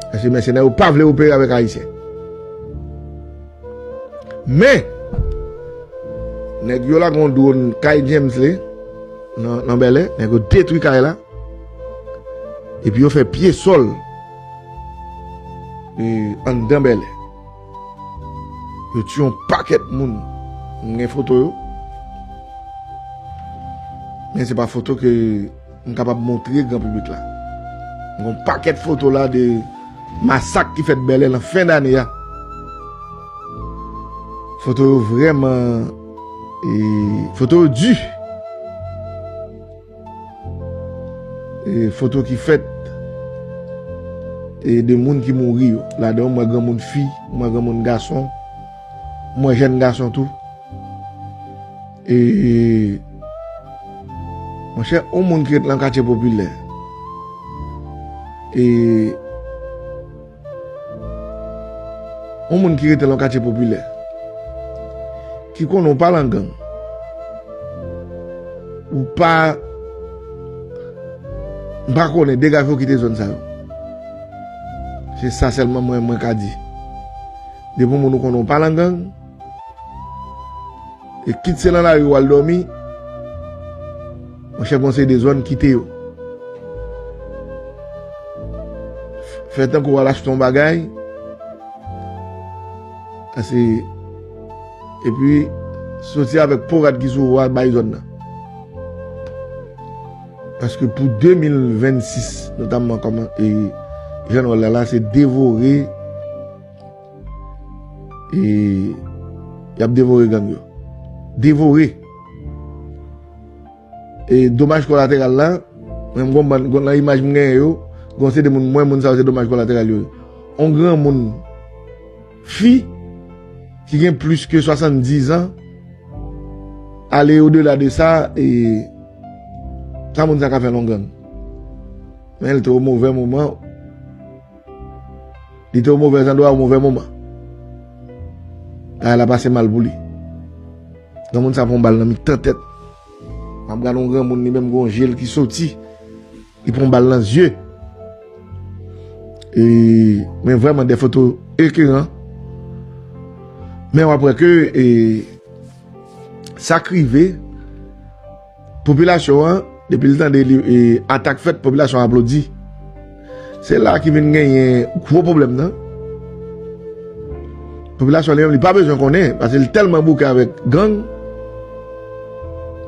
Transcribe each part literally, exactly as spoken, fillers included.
Paske mèsenè yo pa vle opere avèk Ayisyen. Men, nèg yo lage yon dwòn kay James Lee nan, nan Bèlè, nèg yo detwi kay la. Epi yo fè pye sòl, e, anndan Bèlè. Yo tiye yon pakèt moun. M gen foto yo. Men se pa foto ke m kapab montre gran piblik la. M gen yon pakèt foto la de masak ki fèt Bèlè nan fen dane a. Foto yo vrèman, e, foto yo di. E, foto ki fèt, e, de moun ki mouri yo. Ladan yo, m wè granmoun fi, m wè granmoun gason, m wè jèn gason tou. E, monchè, yon moun ki ret nan katye popilè, e, yon moun ki rete nan katye popilè, ki konnen w pa nan gang, ou pa, m pa konnen, degaje w kite zòn sa yo. Se sa sèlman mwen, mwen ka di. Depi yon moun ou konnen w pa nan gang, e kit se nan lari w al dòmi, monchè, konseye de zòn, kite yo. Fè tankou w al achte yon bagay, ase, epi soti avèk po rad ki sou ou a bay zòn nan. Paske pou de mil vennsis, notamman kòman, e, jan nou wè l la, la, se devore, e, y ap devore gang yo. Devore. E domaj kolateral la, mwen m gon bann, gon nan imaj m genyen yo, gon se de moun, mwen moun sa yo se domaj kolateral yo ye. On granmoun fi ki gen plis ke swasanndizan, ale odela de sa, e sa moun sa ka fè nan yon gang. Men l te o movè moman, li te o movè zandwa o movè moman. Bagay la pase mal pou li. Granmoun sa pran bal nan mitan tèt. M ap gade yon granmoun li menm gon je l ki soti. Li pran bal nan zye. E, men vrèman de foto ekeran. Men w ap wè ke, e, sa k rive, popilasyon an, depi l tande li, e, atak fèt, popilasyon an aplodi. Se la ki vin genyen gwo pwoblèm nan. Popilasyon li menm, li pa bezwen konnen, paske li tèlman bouke avèk gang,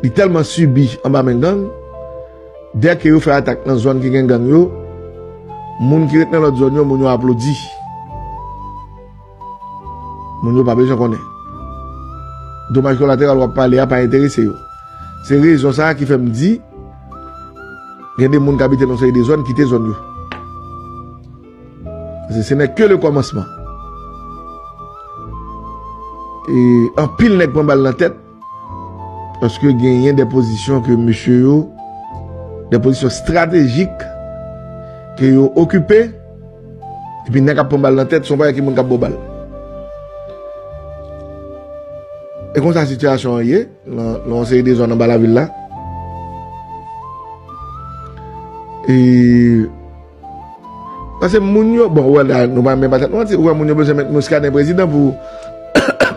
li tèlman sibi anba men gang, dèke yo fè atak nan zòn ki gen gang yo, moun ki ret nan lòt zòn yo, moun yo aplodi. Moun yo pa bezwen konnen. Domaj kolateral w ap pale a pa enterese yo. Se rezon sa a ki fè m di, gen de moun k abite nan seri de zòn, kite zòn yo. Paske ce n'est que le commencement. E anpil nèg pran bal nan tèt, paske genyen de pozisyon ke mesye yo, de pozisyon estratejik ke yo okipe, epi nèg ap pran bal nan tèt, se yon pakèt ki moun k ap ba w bal. E konsa sitiyasyon an ye nan, nan yon seri de zòn anba lavil la. E, paske moun yo, bon, ou wè la, nou pa menm pa tèt nou manti, ou wè moun yo bezwen met Muscadin prezidan pou,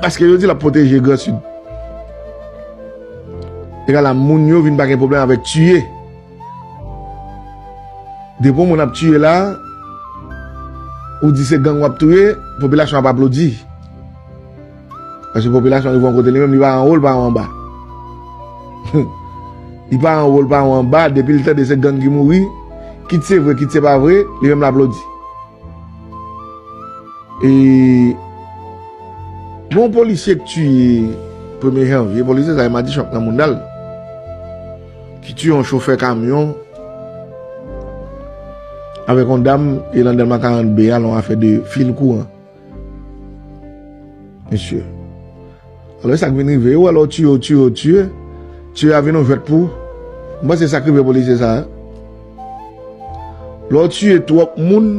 paske yo di l ap pwoteje Gran Sid. Egal a moun yo vin pa gen pwoblèm avèk tiye. Depi yon moun ap tiye la, ou di se gang w ap touye, popilasyon ap aplodi. Paske popilasyon rive yon kote li menm, li pa anwo, li pa anba. Li pa anwo, li pa anba, depi l tande se gang ki mouri, kit se vre, kit se pa vre, li menm l aplodi. E, gon polisye k tiye premye janvye, polisye sa e madichon k nan mounda l, ki tiye yon chofè kamyon avèk yon dam, e nan Dèlma karant B a, lan yon afè de fil kouran. Mesye. Alò, e sa k vin rive, ou wè lè w tiye, w tiye, w tiye, tiye a vin yon jwèt pou ou. M panse sa k rive polisye sa a. Lè w tiye twòp moun,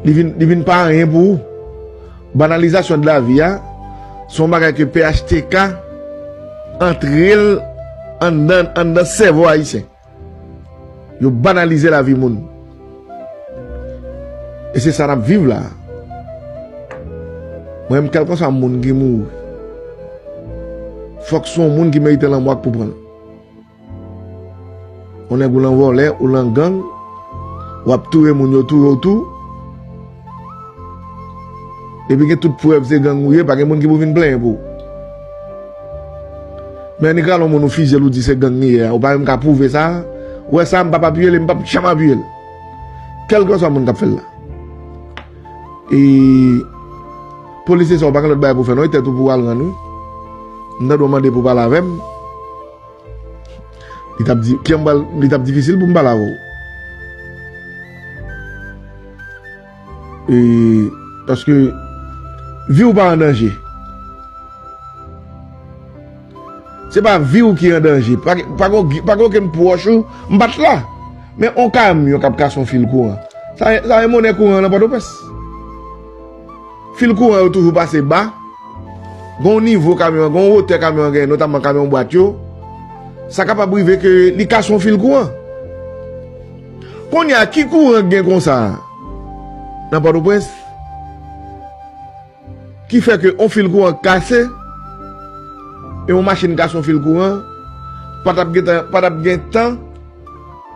li vin, li vin pa anyen pou ou. Banalizasyon de lavi a, se yon bagay ke P H T K antre l anndan, anndan sèvo ayisyen. Yo banalize lavi moun. E se sa n ap viv la. Mwen menm, kèlkanswa moun ki mouri, fòk se yon moun ki merite lanmò ak pou pran l. Yon nèg ou lan vòlè, ou lan gang, w ap touye moun, yo touye w tou. Epi gen tout prèv se gang ou ye, pa gen moun ki pou vin plenyen pou ou. Men annik rale yon moun ou fizye l, ou di se gang li ye a, ou pa menm ka pwouve sa. Ou wè sa, m p ap apiye l e m p ap janm apiye l. Kèlkanswa moun k ap fè l la. E polisye sa, ou pa gen lòt bagay pou fè non, e tèt ou pou w al rann wi. M tande w mande pou w pale avè m. Li t ap di, kiyè m pral, li t ap difisil pou m pale avè w. E, paske vi w pa an danje. Se pa vi w ki an danje. Pa, pa gen, pa gen okenn pwòch ou, m pa t la. Men on kamyon k ap kase yon fil kouran. Sa, sa e monè kouran nan Pòtoprens. Fil kouran yo toujou pase ba. Gon nivo kamyon an, gon wotè kamyon an genyen, notamman kamyon bwat yo. Sa kapab rive ke li kase yon fil kouran. Kounye a, ki kouran gen konsa nan Pòtoprens? Ki fè ke yon fil kouran kase, e yon machin kase yon fil kouran, pa t ap gen tan, pa t ap gen tan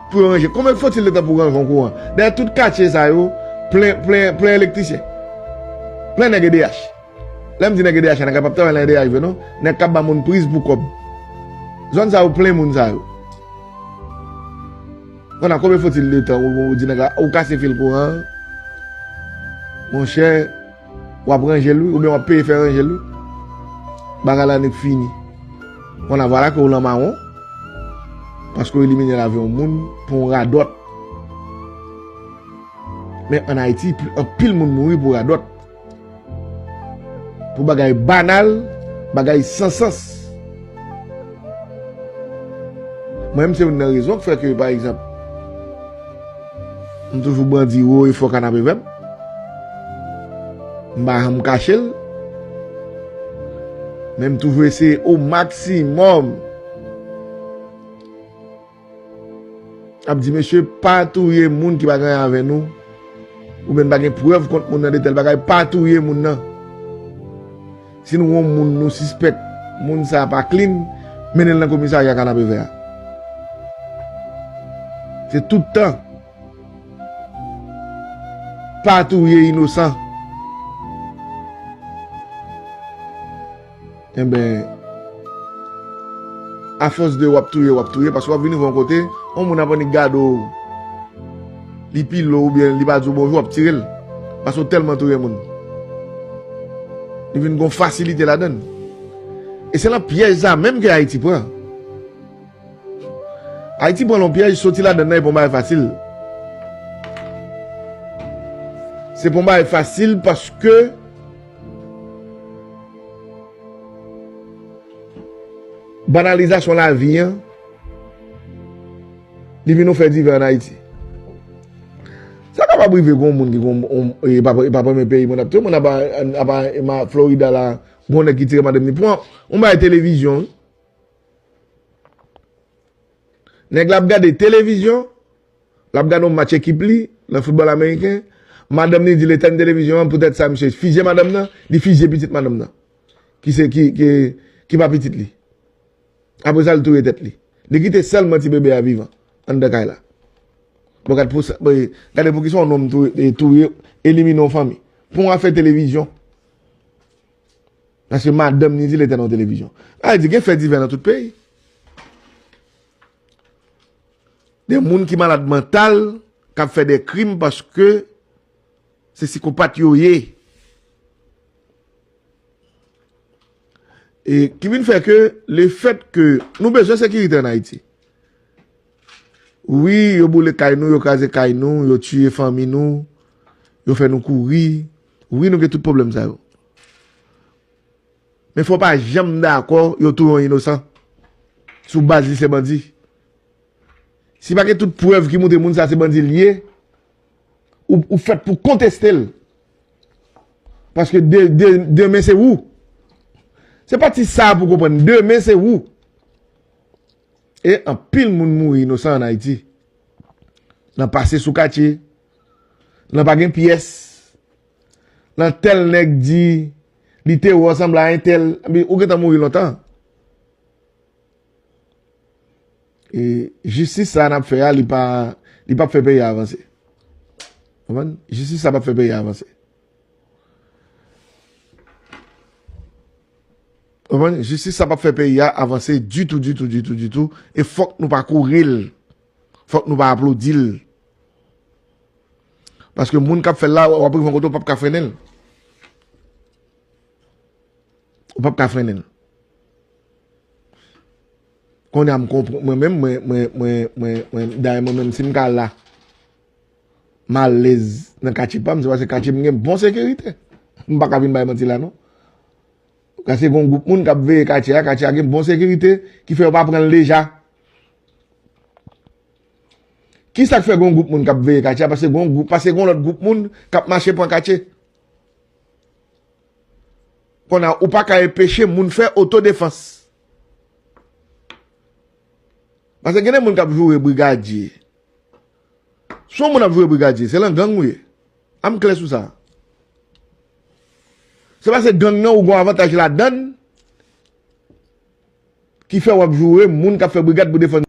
pou yo ranje. Konbyen fotil de tan pou ranje yon kouran? Dayè, tout katye sa yo plen, plen, plen elektrisyen. Plen nèg E D H. Lè m di nèg E D H la, nèg k ap travay nan E D H vre non. Nèg k ap ba moun priz pou kòb. Zòn sa yo plen moun sa yo. Kounye a, konbyen fotil de tan ou, ou di nèg la, ou kase fil kouran an? Monchè, w ap ranje l wi, oubyen w ap peye fè ranje l wi. Bagay la nèk fini. Kounye a, vwala ke w lan mawon, paske w elimine lavi yon moun pou yon radòt. Men ann Ayiti, pl-, anpil moun mouri pou radòt. Pou bagay banal, bagay san sans. Mwen menm, se youn nan rezon k fè ke, pa egzanp, m toujou brandi wo e fò kanapevè m. M pa janm kache l. Men m toujou eseye o maksimòm ap di, mesye, pa touye moun ki pa gen anyen avè nou, oubyen n pa gen prèv kont moun nan de tèl bagay, pa touye moun nan. Si nou wè yon moun nou sispèk, moun sa a pa clean, mennen l nan komisarya Kanapevè a. Se tout tan. Pa touye inosan. Enben, afòs de w ap touye, w ap touye, paske w ap vin rive yon kote, yon moun ap annik gade w, li pile w oubyen li pa di w bonjou, w ap tire l. Paske w tèlman touye moun. Li vin gon fasilite ladan l. E se nan pyèj sa menm ke Ayiti pran. Ayiti pran yon pyèj, soti ladan l nan, e pa yon bagay fasil. Se pa yon bagay fasil paske banalizasyon lavi an, li vin yon fè divè ann Ayiti. Sa kapab rive gon moun ki gon, on, e pa, e pa premye peyi moun ap touye, moun ap, ap, ap, ap, Florida la, gon nèg ki tire madanm li. Pran yon bagay televizyon, wi. Nèg la ap gade televizyon, l ap gade yon match ekip li nan foutbòl ameriken. Madanm li di l etenn televizyon an, poutèt sa misye fizye madanm nan, li fizye pitit madanm nan. Ki se, ki, ki, ki pa pitit li. Apre sa, l touye tèt li. Li kite sèlman ti bebe a vivan anndan kay la. Bon, gade pou sa, bon, gade poukisa yon nonm touye, touye, elimine yon fanmi. Pou yon afè televizyon. Paske madanm ni di l etenn yon televizyon. Sa vle di gen fè divè nan tout peyi. De moun ki malad mantal, k ap fè de krim paske se sikopat yo ye. E ki vin fè ke lefèt ke nou bezwen sekirite ann Ayiti. Wi, yo boule kay nou, yo kraze kay nou, yo tiye fanmi nou, yo fè nou kouri. Wi, nou gen tout pwoblèm sa yo. Men fò w pa janm dakò yo touye yon inosan sou baz li se bandi. Si pa gen tout prèv ki montre moun sa se bandi l ye, ou, ou fèt pou konteste l. Paske de, de, demen se ou. Se pa ti sa pou konprann. Demen se ou. E anpil moun mouri inosan ann Ayiti. Nan pase sou katye, Lan pa gen pyès. Lan tèl nèg di li te wè w sanble a entèl, ou gentan mouri lontan. E jistis sa n ap fè a, li pa, li p ap fè peyi a avanse. Konprann? Jistis sa p ap fè peyi a avanse. Konprann? Jistis sa p ap fè peyi a avanse ditou, ditou, ditou, ditou. E fòk nou pa kouri l. Fòk nou pa aplodi l. Paske moun k ap fè l la, w ap rive yon kote, w p ap ka frennen l. Ou p ap ka frennen l. Kounye a m konprann, mwen menm, mwen, mwen, mwen, mwen, dayè mwen menm, si m ka la, m alèz nan katye pa m, se paske katye m gen bon sekirite. M pa ka vin bay manti la, non. Paske gen yon gwoup moun k ap veye katye a, katye a gen bon sekirite, ki fè yo pa pran l leja. Kisa k fè gen yon gwoup moun k ap veye katye a? Paske gen yon gwoup, paske gen yon lòt gwoup moun k ap mache pran katye. Kounye a, ou pa ka enpeche moun fè otodefans. Paske gen de moun k ap joure brigadye. Si yon moun ap joure brigadye, se lan gang ou ye. An m klè sou sa. Se paske gang nan ou gen yon avantaj ladan l ki fè w ap joure moun k ap fè brigad pou defann